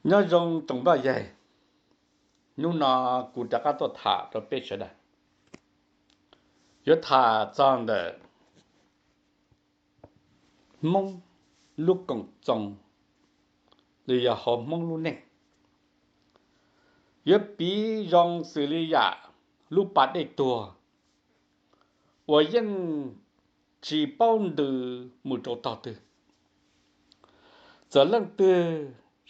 Nyob zoo tsoom poj yawg, hnub no kuv rov qab tuaj tham rau peb sawv daws. Yuav tham txog ntawm Hmoob lub koom txoos, los yog hauv Hmoob lub neej. Yuav piv zoo xws li yam lub pas dej tuag uas yeej tsis paub ntws mus rau tog twg. Txawm leej twg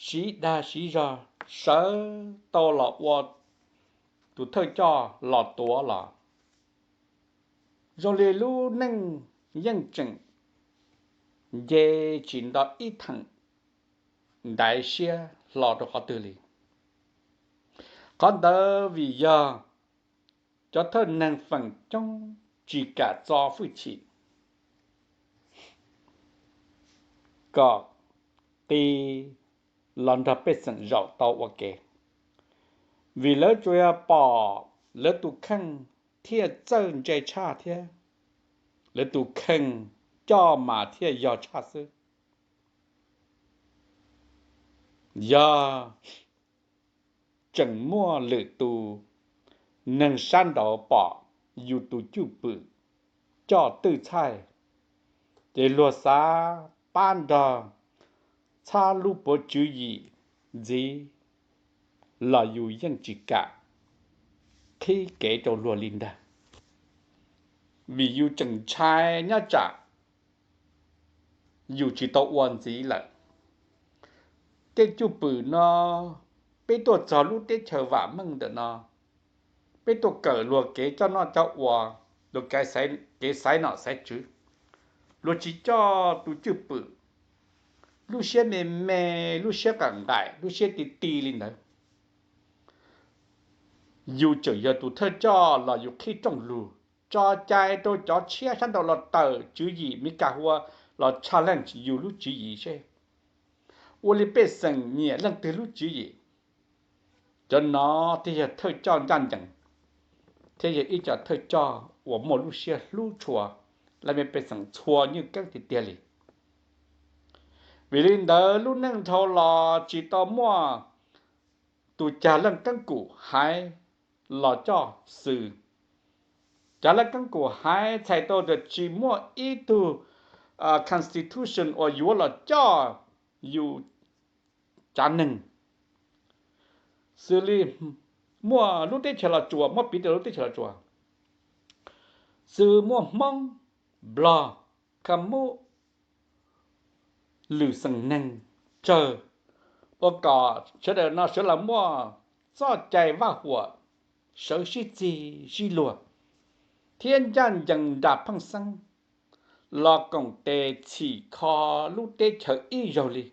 siv dag siv zog sawv tau los ua tus thawj coj los tuav los, zoo li lub neej yeej tseem nce tsis nto ib theem ntaiv siab hlo rau qhov twg li. Qhov ntawd vim yog cov thawj neeg feem coob tsis kam txo hwj chim kom qi los nrog pej xeem zaum tau ua ke, vim lawv tsuas yog pom lawv tus kheej thiaj txawj ntse tshaj thiab lawv tus kheej coj mas thiaj yog tshaj xwb. Yog tseem muaj lwm tus neeg sab nraud pom yus tus cwj pwm coj twj txhaij, ces luag xav pab nrog txhab lub puav tswv yim ntxiv los yus yeej tsis kam qhib kev rau luag li ntag, vim yus tseem ntshai nyob tsam yus tsis tau ua ntxiv lawm. Tej cwj pwm no, peb tuaj txog lub teb chaws vam meej ntawm no, peb tuaj kawm luag kev coj noj coj ua, luag kev xaiv nom xaiv tswv, luag tsis coj tus cwj pwm, lub siab me me, lub siab qam nqaim, lub siab ti ti li ntawd. Yus tseem yog tus thawj coj los yus qhib rooj lug, tso cai rau cov tshiab sab nraud los tawm tswv yim Meskas hua los challenge yus lub tswv yim seb ua li pej xeem nyiam leej twg lub tswv yim. Cov no thiaj yog thawj coj ncaj ncees, thiab yog ib co thawj coj uas muaj lub siab hlub tshua lawv me pej xeem txhua nyuj keeb tiag tiag li. Vim li ntawd lub neej dhau los tsis tau muaj tus cag leej keeb kum haiv los coj xwb. Cag leej keeb kum haiv txhais tau tias tsis muaj ib tug constitution uas yuav los coj yus tsav neeg. Xws li muaj lub teb chaws Los Tsuas, muab piv rau lub teb chaws Los Tsuas, xws muaj Hmoob, Nplog, Kham Mub, lwm xeem neeg tsawg, ua kom sawv daws no sawv los muaj txoj cai vaj huam, sawv sib txig sib luag, thiab ncaj ncees nram pheej xeeb, los koom tes txhim kho lub teb chaws ib zaug li.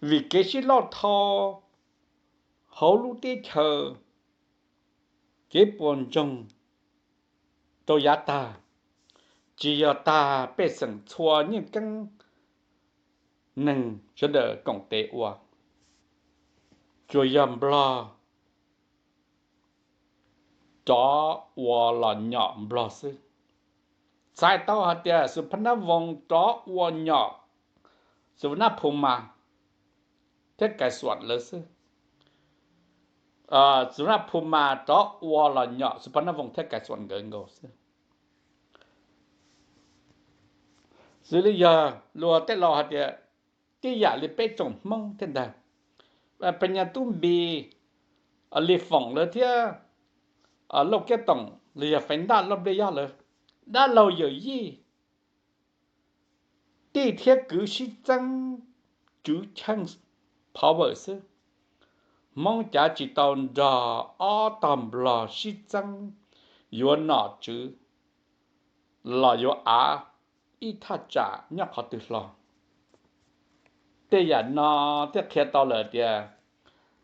Vim kev sib loj thau hauv lub teb chaws, kev puas ntsoog rau yav tag, tsis yog tag pej xeem txhua nyuj keeb neeg sawv daws koom tes ua, tsuas yog Nplog rov ua los nyom Nplog xwb. Txhais tau hais tias Xus Phab Nab Voos rov ua nyom Xus Phab Nab Phu Mas thiab Kais Xuam lawv xwb. Xus Phab Nab Phu Mas rov ua los nyom Xus Phab Nab Voos thiab Kais Xuam nkawd nkaus xwb. Xws li yog luag tej laus hais tias, tib yam li peb tsoom Hmoob thiab ntag, Pes Nyas Tub Npis, Lis Foom lawv thiab Lauj Kiab Toom los yog Feev Ntaj Lauj Npliaj Yob lawv, dab laug yawm yij, tij thiab kwv sib txeeb, tswv cheej power xwb. Hmoob cav tsis tau nrog ob tog Nplog sib txeeb yuav nom tswv los yuav av ib thaj tsam nyob qhov twg hlo. Tej yam no thiaj qhia tau lawm tias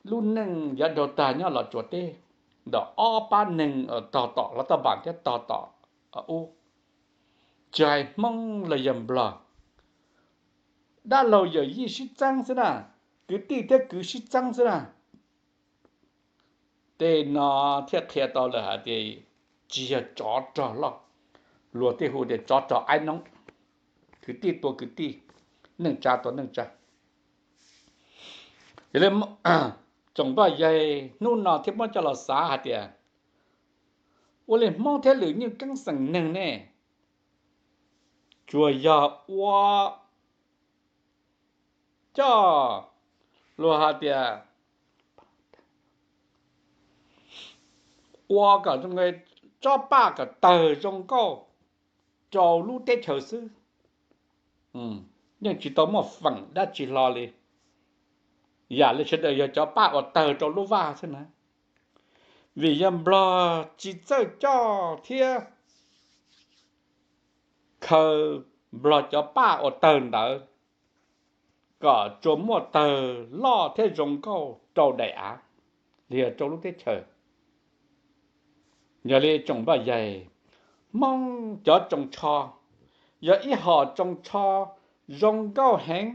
lub neej yav dhau tag nyob Los Tsuas teb, ntawm ob pab neeg tog tom Los Toj Npas thiab tog tom ub, tsis hais Hmoob los yog Nplog, dab laug yawm yij sib txeeb xwb na, kwv tij thiab kwv sib txeeb xwb na. Tej no thiaj qhia tau lawm hais tias tsis yog tsov rog loj, luag tej hu tias tsov rog aib noob, kwv tij tua kwv tij, neej tsa tua neej tsa. Yog li tsoom poj yawg, hnub no thiaj muab coj los xav hais tias, ua li Hmoob thiab lwm nyuj keeb xeem neeg ne, tsuas yog ua coj, luag hais tias ua kom tsob paj kom tawg zoo nkauj rau lub teb chaws xwb, yeej tsis tau muaj feem dab tsi hlo li. Yam li sawv daws yog cov paj uas tawg rau lub vaj xwb na, vim yog Nplog tsis txawj coj thiab khaws Nplog cov paj uas tawg ntawd kom tsuas muaj tawg loj thiab zoo nkauj rau daim av, los yog rau lub teb chaws. Yog li tsoom poj yawg, Hmoob cov tsoos tsho yog ib hom tsoos tsho zoo nkauj heev,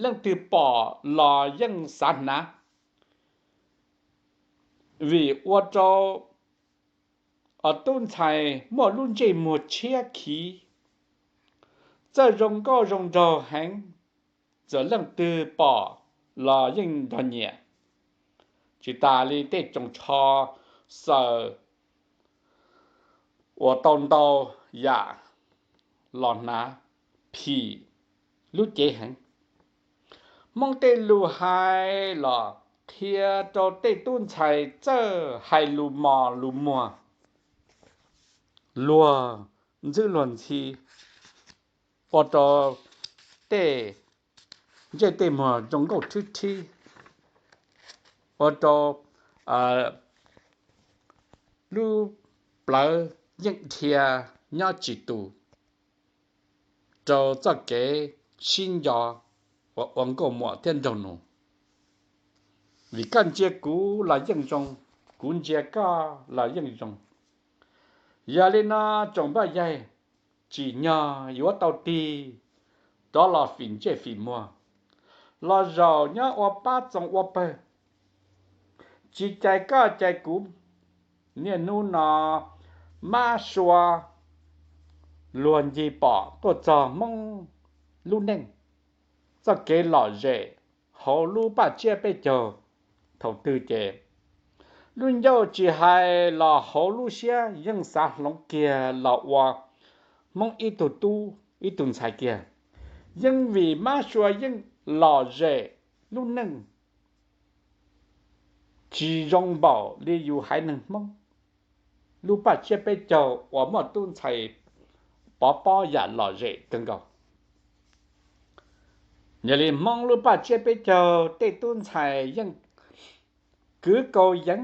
leej twg pom los yeej xav hnav, vim ua rau tub ntxhais muaj lub ntsej muag tshiab khiv, txawj zoo nkauj zoo nraug heev, txawm leej twg pom los yeej nrog nyiam. Tsis tas li tej tsoos tsho xaws uas tau ntau yam los hnav phim lub cev heev. Hmoob tej lus hais los qhia rau tej tub ntxhais txawj hais lus mos lus muag, luag ntxwb luag ntxhi, ua rau tej ntsej tej muag zoo nkauj rhib rhib, ua rau lub plawv yeej dhia nyob tsis tus rau txoj kev sib nco uas ua nkauj muam thiab nraug nus. Vim koj ntsia kuv los yeej zoo, kuv ntsia koj los yeej zoo. Yog li no tsoom poj yawg, tsim nyog yuav tau tig rov los fim ntsej fim muag, los zaum nyob ua pab txoos ua pawg, tsis cais koj cais kuv. Niaj hnub no mab sua luag ncig pom tuaj txog Hmoob lub neej, txoj kev lom zem hauv lub paj tsiab peb caug thaum twg ces lub ncauj tsis hais los hauv lub siab yeej xav hloov kiag los ua Hmoob ib tug tub ib tug ntxhais kiag. Yeej vim mab sua yeej lom zem lub neej tsis zoo npaum li yus haiv neeg Hmoob lub paj tsiab peb caug uas muaj tub ntxhais pov pob yam lom zem kawg nkaus. Yog li Hmoob lub paj tsiab peb caug tej tub ntxhais yeej kwv kaus yeev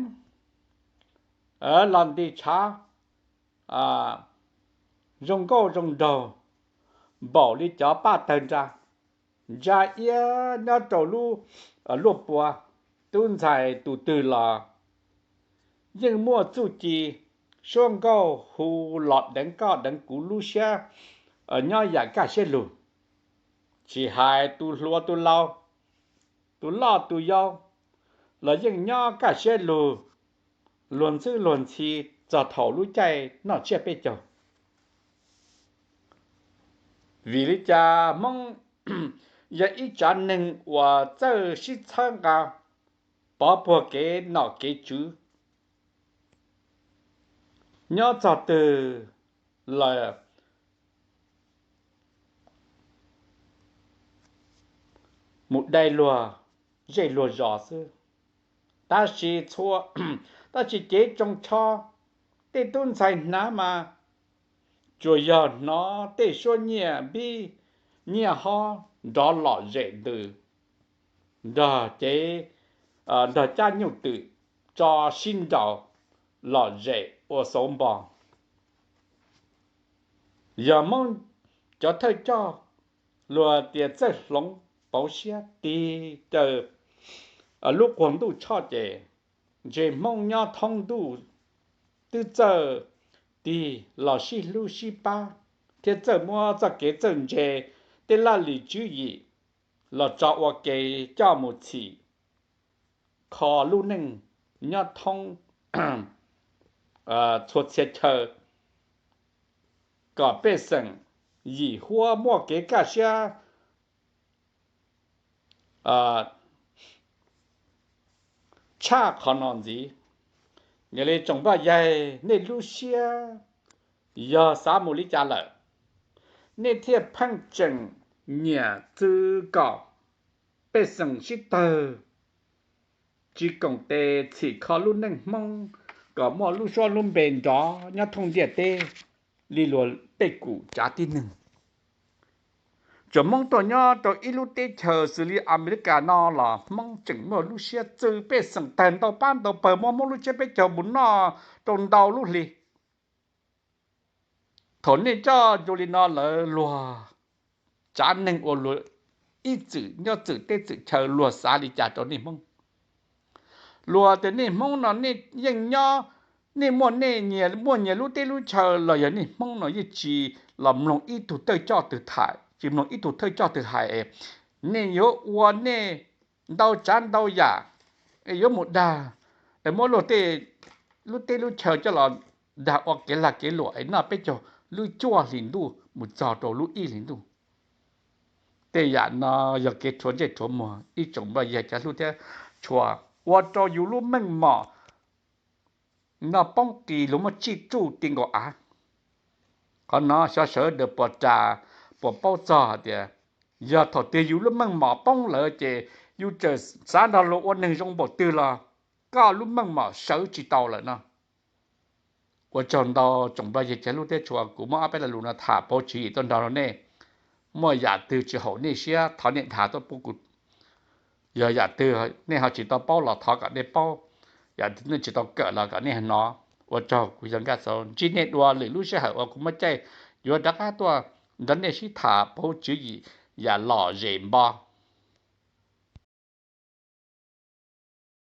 los nti tshav zoo nkauj zoo nraug npaum li cov paj tawg nra, ntsa iab nyob rau lub luaj pua. Tub ntxhais tus twg los yeej muaj txuj ci suab nkauj hu los deev koj deev kuv lub siab nyob yam kaj siab lug. Tsis hais tus hluas tus laus, tus loj tus yau los yeej nyob kaj siab lug, luag ntxwb luag ntxhi txog thaum lub caij noj tsiab peb caug. Vim li cas Hmoob yog ib tsav neeg uas txawj sib txhawb nqa, pov puag kev nom kev tswv, nyob txog twg los mus dai luag zej luag zos xwb. Tab sis txhua, tab sis cev tsoos tsho tej tub ntxhais hnav mas tsuas yog hnov tej suab nyiaj npib nyiaj hob nrov lom zem ntws, nrog cev, nrog cab nyuj twm tso sib nraus lom zem ua xauv npo. Yog Hmoob cov thawj coj luag tias txawj hloov pauv siab tig raws lub quag ntuj tshoj ces ntshe Hmoob nyob thoob ntuj twb txawj tig los sib hlub sib pab thiab txawj muab txoj kev txawj ntse tej laj lim tswv yim los tso ua ke coj mus txhim kho lub neej nyob thoob txhua txhia chaw kom pej xeem yim huab muaj kev kaj siab tshaj qhov no ntxiv. Yog li tsoom phooj ywg, nej lub siab yog xav mus li cas lawm, nej thiaj pheej tseem nyiam txwv kom pej xeem sib tawg, tsis koom tes txhim kho lub neej Hmoob, kom muaj lub suab lub npe nrov nyob thoob ntiaj teb li luag tej kum tsav tib neeg. Tsoom Hmoob tuaj nyob rau ib lub teb chaws xws li Amelikas no los Hmoob tseem muaj lub siab txwv pej xeem tawg ntau pab ntau pawg, muab Hmoob lub tsiab peb caug mus noj rau ntau lub hli. Thaum nej coj zoo li no lawm luag tsav neeg ua luag ib txwm nyob txwm teb txwm chaw luag xav li cas rau nej Hmoob? Luag tias nej Hmoob no nej yeej nyob, nej muaj nej nyias muaj nyias lub teb lub chaw los yog nej Hmoob no yeej tsis los mloog ib tug thawj coj twg tham, tsis mloog ib tug thawj coj twg hais. Nej yuav ua nej ntau tsav ntau yam, yuav mus dag, muab luag tej lub teb lub chaw coj los dag ua kev lag kev luam es noj peb caug lub cuaj hlis ntuj mus txog rau lub ib hlis ntuj. Tej yam no yog kev rhuav ntsej rhuav muag ib tsoom phooj ywg cov hlub thiab tshua, ua rau yus lub meej mom no poob qis, luag muab tsij tsuj ti nkaus av. Qhov no xyov sawv daws puas ras, puas paub txog hais tias yog thaum twg yus lub meej mom poob lawm ces yus txawm xav nrog luag ua neeg zoo npaum twg los koj lub meej mom sawv tsis tau lawm no. Ua tsaug ntau tsoom phooj ywg cov hlub thiab tshua, kuv muab ob peb lo lus no tham pauv tswv yim tuaj nrog rau nej. Muaj yam twg tsis haum nej siab thov nej dham tuaj pub kuv. Yog yam twg nej ho tsis tau paub los thov kom nej paub, yam twg nej tsis tau kawm los kom nej hnov. Ua tsaug, kuv yog Nkaj Xauv, ntsib nej dua lwm lub sij hawm uas kuv muaj caij yuav rov qab tuaj nrog nej sib tham pauv tswv yim yam lom zem npo.